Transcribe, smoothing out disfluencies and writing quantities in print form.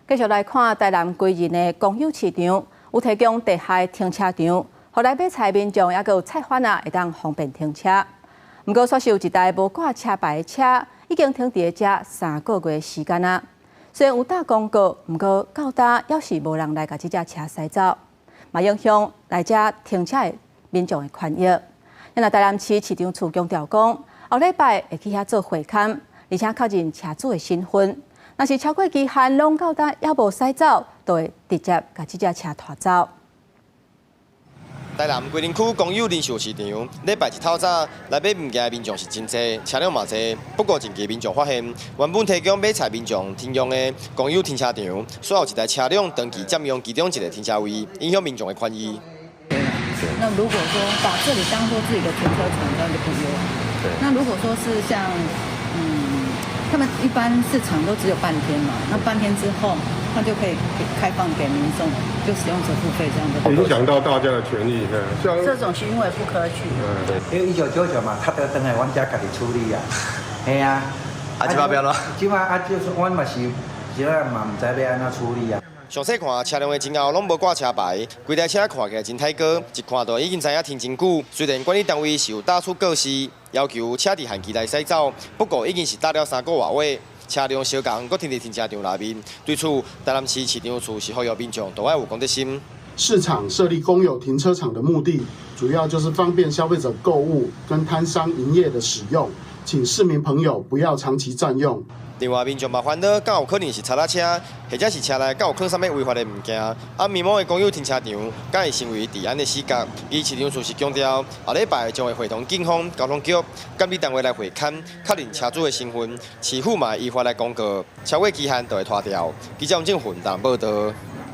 繼續來看台南歸仁的公有市場，有提供地下停車場，予來買菜民眾抑閣有菜販仔會當方便停車。毋過，煞是有一台無掛車牌的車，已經停佇遮3個月時間啊。雖然有貼公告，毋過到今猶是無人來共這隻車駛走，嘛影響來遮停車的民眾的權益。若台南市市長處強調講，後禮拜會去遐做會勘，而且確認車主的身份。若是超過期限，攏到今猶無駛走，就會直接共這隻車拖走。台南歸仁區公有零售市場，禮拜一透早來買物件的民眾是真濟，車輛嘛濟。不過近期民眾發現，原本提供買菜民眾停用的公有停車場，煞有一台車輛長期佔用其中一個停車位，影響民眾的權益。那如果說把這裡當做自己的停車場，那就不用。那如果說是像，他們一般市場都只有半天嘛，那半天之後，他就可以開放給民眾，就使用者付費這樣的。影響到大家的權益，像這種行為不可取。因為1999嘛，他得轉來阮遮家己處理啊，係啊。啊，這擺變囉？這擺啊，就是阮嘛是，這擺嘛毋知欲按怎處理啊。詳細看車輛的前後攏無掛車牌，規台車看起來真太高，一看就已經知影停真久。雖然管理單位是有貼出告示，要求車佇限期內駛走，不過已經是貼了3個外月，車輛相仝閣停佇停車場內面。對此，台南市市長處是呼籲民眾都愛有公德心。市場設立公有停車場的目的，主要就是方便消費者購物跟攤商營業的使用，請市民朋友不要長期佔用。另外，民眾嘛煩惱，敢有可能是賊仔車，或者是車內敢有囥啥物違法的物件。啊，迷茫的公有停車場，敢會成為治安的死角。而市長處是強調，後禮拜將會會同警方、交通局、監理單位來會勘，確認車主的身份，市府嘛會依法來公告，超過期限就會拖吊。記者王正雲台南報導。